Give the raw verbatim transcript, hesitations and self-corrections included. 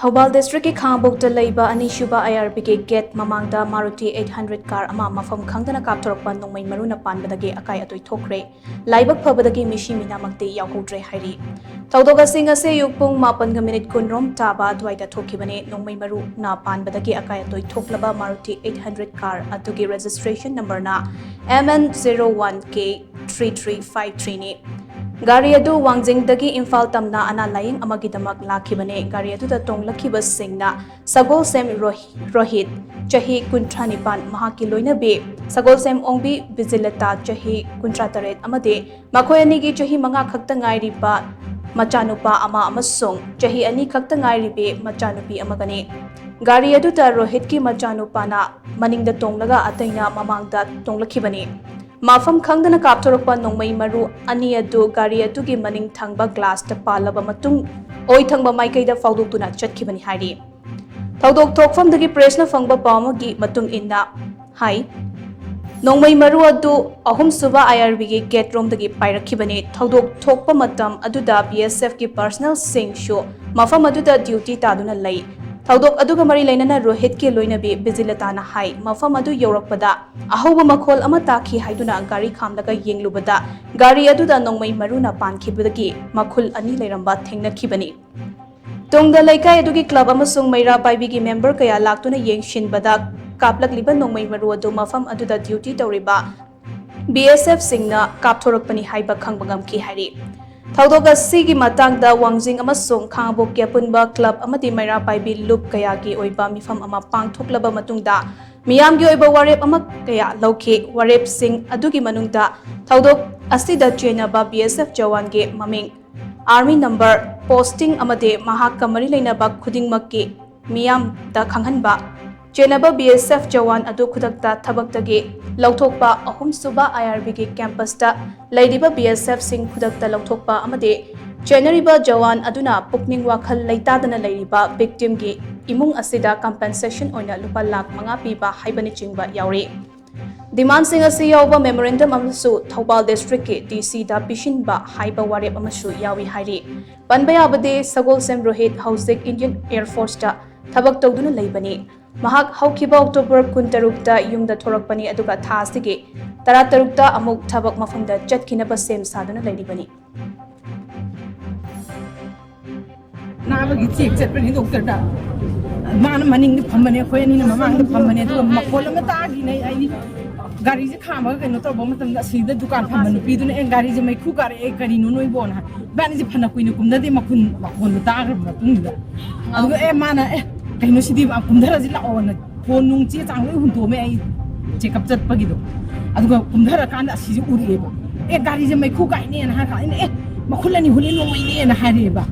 ꯊꯧꯕꯥꯜ ꯗꯤꯁꯇ꯭ꯔꯤꯛꯀꯤ ꯈꯥꯉꯕꯣꯛꯇ ꯂꯩꯕ ꯑꯅꯤꯁꯨꯕ ꯑꯥꯏ ꯑꯥꯔ ꯕꯤꯒꯤ ꯒꯦꯠ ꯃꯃꯥꯡꯗ ꯃꯥꯔꯨꯇꯤ ꯑꯩꯠ ꯍꯟꯗ꯭ꯔꯦꯠ ꯀꯥꯔ ꯑꯃ ꯃꯐꯝ ꯈꯪꯗꯅ ꯀꯥꯞꯊꯣꯔꯛꯄ ꯅꯣꯡꯃꯩ ꯃꯔꯨꯅ ꯄꯥꯟꯕꯗꯒꯤ ꯑꯀꯥꯏ ꯑꯇꯣꯏ ꯊꯣꯛꯈ꯭ꯔꯦ꯫ ꯂꯥꯏꯕꯛ ꯐꯕꯗꯒꯤ ꯃꯤꯁꯤ ꯃꯤꯅꯥꯃꯛꯇꯤ ꯌꯥꯎꯍꯧꯗ꯭ꯔꯦ ꯍꯥꯏꯔꯤ꯫ ꯊꯧꯗꯣꯛ ꯑꯁꯤ ꯉꯁꯤ ꯑꯌꯨꯛ ꯄꯨꯡ ꯃꯥꯄꯟꯒ ꯃꯤꯅꯤꯠ ꯀꯨꯟꯔꯣꯝ ꯇꯥꯕ ꯑꯗꯨꯋꯥꯏꯗ ꯊꯣꯛꯈꯤꯕꯅꯤ꯫ ꯅꯣꯡꯃꯩ ꯃꯔꯨꯅ ꯄꯥꯟꯕꯗꯒꯤ ꯑꯀꯥꯏ ꯑꯇꯣꯏ ꯊꯣꯛꯂꯕ ꯃꯥꯔꯨꯇꯤ ꯑꯩꯠ ꯍꯟꯗ꯭ꯔꯦꯠ ꯀꯥꯔ ꯑꯗꯨꯒꯤ ꯔꯦꯖꯤꯁꯇ꯭ꯔꯦꯁꯟ ꯅꯝꯕꯔꯅ M N zero one K three three five three ꯅꯤ꯫ ꯒꯥꯔꯤ ꯑꯗꯨ ꯋꯥꯡꯖꯤꯡꯗꯒꯤ ꯏꯝꯐꯥꯜ ꯇꯝꯅ ꯑꯅꯥ ꯂꯥꯌꯦꯡ ꯑꯃꯒꯤꯗꯃꯛ ꯂꯥꯛꯈꯤꯕꯅꯤ꯫ ꯒꯥꯔꯤ ꯑꯗꯨꯗ ꯇꯣꯡꯂꯛꯈꯤꯕꯁꯤꯡꯅ ꯁꯒꯣꯜꯁꯦꯝ ꯔꯣꯍꯤ-, ꯔꯣꯍꯤꯠ, ꯆꯍꯤ ꯀꯨꯟꯊ꯭ꯔꯥ ꯅꯤꯄꯥꯟ, ꯃꯍꯥꯛꯀꯤ ꯂꯣꯏꯅꯕꯤ ꯁꯒꯣꯜꯁꯦꯝ ꯑꯣꯡꯕꯤ ꯕꯤꯖꯤꯂꯇꯥ, ꯆꯍꯤ ꯀꯨꯟꯊ꯭ꯔꯥ ꯇꯔꯦꯠ, ꯑꯃꯗꯤ ꯃꯈꯣꯏ ꯑꯅꯤꯒꯤ ꯆꯍꯤ ꯃꯉꯥ ꯈꯛꯇ ꯉꯥꯏꯔꯤꯕ ꯃꯆꯥꯅꯨꯄꯥ ꯑꯃ ꯑꯃꯁꯨꯡ ꯆꯍꯤ ꯑꯅꯤ ꯈꯛꯇ ꯉꯥꯏꯔꯤꯕꯤ ꯃꯆꯥꯅꯨꯄꯤ ꯑꯃꯒꯅꯤ꯫ ꯒꯥꯔꯤ ꯑꯗꯨꯗ ꯔꯣꯍꯤꯠꯀꯤ ꯃꯆꯥꯅꯨꯄꯥꯅ ꯃꯅꯤꯡꯗ ꯇꯣꯡꯂꯒ ꯑꯇꯩꯅ ꯃꯃꯥꯡꯗ ꯇꯣꯡꯂꯛꯈꯤꯕꯅꯤ꯫ ꯃꯐꯝ ꯈꯪꯗꯅ ꯀꯥꯞꯊꯣꯔꯛꯄ ꯅꯣꯡꯃꯩ ꯃꯔꯨ ꯑꯅꯤ ꯑꯗꯨ ꯒꯥꯔꯤ ꯑꯗꯨꯒꯤ ꯃꯅꯤꯡ ꯊꯪꯕ ꯒ꯭ꯂꯥꯁꯇ ꯄꯥꯜꯂꯕ ꯃꯇꯨꯡ ꯑꯣꯏ ꯊꯪꯕ ꯃꯥꯏꯀꯩꯗ ꯐꯥꯎꯗꯣꯛꯇꯨꯅ ꯆꯠꯈꯤꯕꯅꯤ ꯍꯥꯏꯔꯤ꯫ ꯊꯧꯗꯣꯛ ꯊꯣꯛꯐꯝꯗꯒꯤ ꯄ꯭ꯔꯦꯁꯅ ꯐꯪꯕ ꯄꯥꯎ ꯑꯃꯒꯤ ꯃꯇꯨꯡ ꯏꯟꯅ ꯍꯥꯏ, ꯅꯣꯡꯃꯩ ꯃꯔꯨ ꯑꯗꯨ ꯑꯍꯨꯝꯁꯨꯕ ꯑꯥꯏ ꯑꯥꯔ ꯕꯤꯒꯤ ꯒꯦꯠ ꯔꯣꯝꯗꯒꯤ ꯄꯥꯏꯔꯛꯈꯤꯕꯅꯤ꯫ ꯊꯧꯗꯣꯛ ꯊꯣꯛꯄ ꯃꯇꯝ ꯑꯗꯨꯗ ꯕꯤ ꯑꯦꯁ ꯑꯦꯐꯀꯤ ꯄꯥꯔꯁꯅꯦꯜꯁꯤꯡꯁꯨ ꯃꯐꯝ ꯑꯗꯨꯗ ꯗ꯭ꯌꯨꯇꯤ ꯇꯥꯗꯨꯅ ꯂꯩ꯫ ꯊꯧꯗꯣꯛ ꯑꯗꯨꯒ ꯃꯔꯤ ꯂꯩꯅꯅ ꯔꯣꯍꯤꯠꯀꯤ ꯂꯣꯏꯅꯕꯤ ꯕꯤꯖꯤꯂꯇꯥꯅ ꯍꯥꯏ, ꯃꯐꯝ ꯑꯗꯨ ꯌꯧꯔꯛꯄꯗ ꯑꯍꯧꯕ ꯃꯈꯣꯜ ꯑꯃ ꯇꯥꯈꯤ ꯍꯥꯏꯗꯨꯅ ꯒꯥꯔꯤ ꯈꯥꯝꯂꯒ ꯌꯦꯡꯂꯨꯕꯗ ꯒꯥꯔꯤ ꯑꯗꯨꯗ ꯅꯣꯡꯃꯩ ꯃꯔꯨꯅ ꯄꯥꯟꯈꯤꯕꯗꯒꯤ ꯃꯈꯨꯜ ꯑꯅꯤ ꯂꯩꯔꯝꯕ ꯊꯦꯡꯅꯈꯤꯕꯅꯤ꯫ ꯇꯨꯡꯗ ꯂꯩꯀꯥꯏ ꯑꯗꯨꯒꯤ ꯀ꯭ꯂꯕ ꯑꯃꯁꯨꯡ ꯃꯩꯔꯥ ꯄꯥꯏꯕꯤꯒꯤ ꯃꯦꯝꯕꯔ ꯀꯌꯥ ꯂꯥꯛꯇꯨꯅ ꯌꯦꯡꯁꯤꯟꯕꯗ ꯀꯥꯞꯂꯛꯂꯤꯕ ꯅꯣꯡꯃꯩ ꯃꯔꯨ ꯑꯗꯨ ꯃꯐꯝ ꯑꯗꯨꯗ ꯗ꯭ꯌꯨꯇꯤ ꯇꯧꯔꯤꯕ ꯕꯤ ꯑꯦꯁ ꯑꯦꯐꯁꯤꯡꯅ ꯀꯥꯞꯊꯣꯔꯛꯄꯅꯤ ꯍꯥꯏꯕ ꯈꯪꯕ ꯉꯝꯈꯤ ꯍꯥꯏꯔꯤ꯫ ꯊꯧꯗꯣꯛ ꯑꯁꯤꯒꯤ ꯃꯇꯥꯡꯗ ꯋꯥꯡꯖꯤꯡ ꯑꯃꯁꯨꯡ ꯈꯥꯉꯕꯣꯛꯀꯤ ꯑꯄꯨꯟꯕ ꯀ꯭ꯂꯕ ꯑꯃꯗꯤ ꯃꯩꯔꯥ ꯄꯥꯏꯕꯤ ꯂꯨꯞ ꯀꯌꯥꯒꯤ ꯑꯣꯏꯕ ꯃꯤꯐꯝ ꯑꯃ ꯄꯥꯡꯊꯣꯛꯂꯕ ꯃꯇꯨꯡꯗ ꯃꯤꯌꯥꯝꯒꯤ ꯑꯣꯏꯕ ꯋꯥꯔꯦꯞ ꯑꯃ ꯀꯌꯥ ꯂꯧꯈꯤ꯫ ꯋꯥꯔꯦꯞꯁꯤꯡ ꯑꯗꯨꯒꯤ ꯃꯅꯨꯡꯗ ꯊꯧꯗꯣꯛ ꯑꯁꯤꯗ ꯆꯦꯟꯅꯕ ꯕꯤ ꯑꯦꯁ ꯑꯦꯐ ꯖꯋꯥꯟꯒꯤ ꯃꯃꯤꯡ, ꯑꯥꯔꯃꯤ ꯅꯝꯕꯔ, ꯄꯣꯁꯇꯤꯡ ꯑꯃꯗꯤ ꯃꯍꯥꯛꯀ ꯃꯔꯤ ꯂꯩꯅꯕ ꯈꯨꯗꯤꯡꯃꯛꯀꯤ ꯃꯤꯌꯥꯝꯗ ꯈꯪꯍꯟꯕ, ꯆꯦꯟꯅꯕ ꯕꯤ ꯑꯦꯁ ꯑꯦꯐ ꯖꯋꯥꯟ ꯑꯗꯨ ꯈꯨꯗꯛꯇ ꯊꯕꯛꯇꯒꯤ ꯂꯧꯊꯣꯛꯄ, ꯑꯍꯨꯝꯁꯨꯕ ꯑꯥꯏ ꯑꯥꯔ ꯕꯤꯒꯤ ꯀꯦꯝꯄꯁꯇ ꯂꯩꯔꯤꯕ ꯕꯤ ꯑꯦꯁ ꯑꯦꯐꯁꯤꯡ ꯈꯨꯗꯛꯇ ꯂꯧꯊꯣꯛꯄ ꯑꯃꯗꯤ ꯆꯦꯟꯅꯔꯤꯕ ꯖꯋꯥꯟ ꯑꯗꯨꯅ ꯄꯨꯛꯅꯤꯡ ꯋꯥꯈꯜ ꯂꯩꯇꯥꯗꯅ ꯂꯩꯔꯤꯕ ꯚꯤꯛꯇꯤꯝꯒꯤ ꯏꯃꯨꯡ ꯑꯁꯤꯗ ꯀꯝꯄꯦꯟꯁꯦꯁꯟ ꯑꯣꯏꯅ ꯂꯨꯄꯥ ꯂꯥꯈ ꯃꯉꯥ ꯄꯤꯕ ꯍꯥꯏꯕꯅꯆꯤꯡꯕ ꯌꯥꯎꯔꯤ꯫ Demandꯁꯤꯡ ꯑꯁꯤ ꯌꯥꯎꯕ memorandum ꯑꯃꯁꯨ ꯊꯧꯕꯥꯜ districtꯀꯤ DCꯗ ꯄꯤꯁꯤꯟꯕ ꯍꯥꯏꯕ ꯋꯥꯔꯦꯞ ꯑꯃꯁꯨ ꯌꯥꯎꯏ ꯍꯥꯏꯔꯤ꯫ ꯄꯟꯕ ꯌꯥꯕꯗꯤ, ꯁꯒꯣꯜꯁꯦꯝ ꯔꯣꯍꯤꯠ ꯍꯧꯖꯤꯛ Indian Air Forceꯇ ꯊꯕꯛ ꯇꯧꯗꯨꯅ ꯂꯩꯕꯅꯤ꯫ ꯃꯍꯥꯛ ꯍꯧꯈꯤꯕ October ꯀꯨꯟꯇꯔꯨꯛꯇ ꯌꯨꯝꯗ ꯊꯣꯔꯛꯄꯅꯤ, ꯑꯗꯨꯒ ꯊꯥ ꯑꯁꯤꯒꯤ ꯇꯔꯥꯇꯔꯨꯛꯇ ꯑꯃꯨꯛ ꯊꯕꯛ ꯃꯐꯝꯗ ꯆꯠꯈꯤꯅꯕ ꯁꯦꯝ ꯁꯥꯗꯨꯅ ꯂꯩꯔꯤꯕꯅꯤ꯫ ꯑꯅꯥꯕꯒꯤ check ꯆꯠꯄꯅꯤ doctorꯗ꯫ ꯃꯥꯅ ꯃꯅꯤꯡꯗ ꯐꯝꯕꯅꯦ, ꯑꯩꯈꯣꯏ ꯑꯅꯤꯅ ꯃꯃꯥꯡꯗ ꯐꯝꯕꯅꯦ, ꯑꯗꯨꯒ ꯃꯈꯣꯜ ꯑꯃ ꯇꯥꯈꯤꯅꯦ꯫ ꯑꯩ ꯒꯥꯔꯤꯁꯦ ꯈꯥꯝꯃꯒ ꯀꯩꯅꯣ ꯇꯧꯕ ꯃꯇꯝꯗ, ꯑꯁꯤꯗ ꯗꯨꯀꯥꯟ ꯐꯝꯕ ꯅꯨꯄꯤꯗꯨꯅ, "ꯑꯦ, ꯒꯥꯔꯤꯁꯦ ꯃꯩꯈꯨ ꯀꯥꯔꯛꯑꯦ, ꯀꯔꯤꯅꯣ ꯅꯣꯏꯕꯣꯅ?" ꯍꯥꯏ꯫ ꯏꯕꯥꯅꯤꯁꯦ ꯐꯅ ꯀꯨꯏꯅ ꯀꯨꯝꯗꯗꯦ, ꯃꯈꯣꯟ, ꯃꯈꯣꯟꯗꯣ ꯇꯥꯈ꯭ꯔꯕ ꯃꯇꯨꯡꯗ꯫ ꯑꯗꯨꯒ, "ꯑꯦ, ꯃꯥꯅ, ꯑꯦ, ꯀꯩꯅꯣ ꯁꯤꯗꯤ, ꯀꯨꯝꯊꯔꯁꯤ ꯂꯥꯛꯑꯣꯅ" ꯐꯣꯟ ꯅꯨꯡ ꯆꯦ ꯆꯥꯡ ꯂꯣꯏ ꯍꯨꯟꯇꯣꯛꯑꯝꯃꯦ ꯑꯩ check up ꯆꯠꯄꯒꯤꯗꯣ꯫ ꯑꯗꯨꯒ ꯀꯨꯝꯊꯔꯀꯥꯟꯗ ꯑꯁꯤꯁꯦ ꯎꯔꯛꯑꯦꯕ꯫ "ꯑꯦ, ꯒꯥꯔꯤꯁꯦ ꯃꯩꯈꯨ ꯀꯥꯏꯅꯦꯅ" ꯍꯥꯏꯔꯀꯥꯟꯗ ꯑꯩꯅ, "ꯑꯦ, ꯃꯈꯨꯜ ꯑꯅꯤ ꯍꯨꯜꯂꯤ ꯅꯣꯡꯃꯩꯅꯦꯅ" ꯍꯥꯏꯔꯛꯑꯦꯕ꯫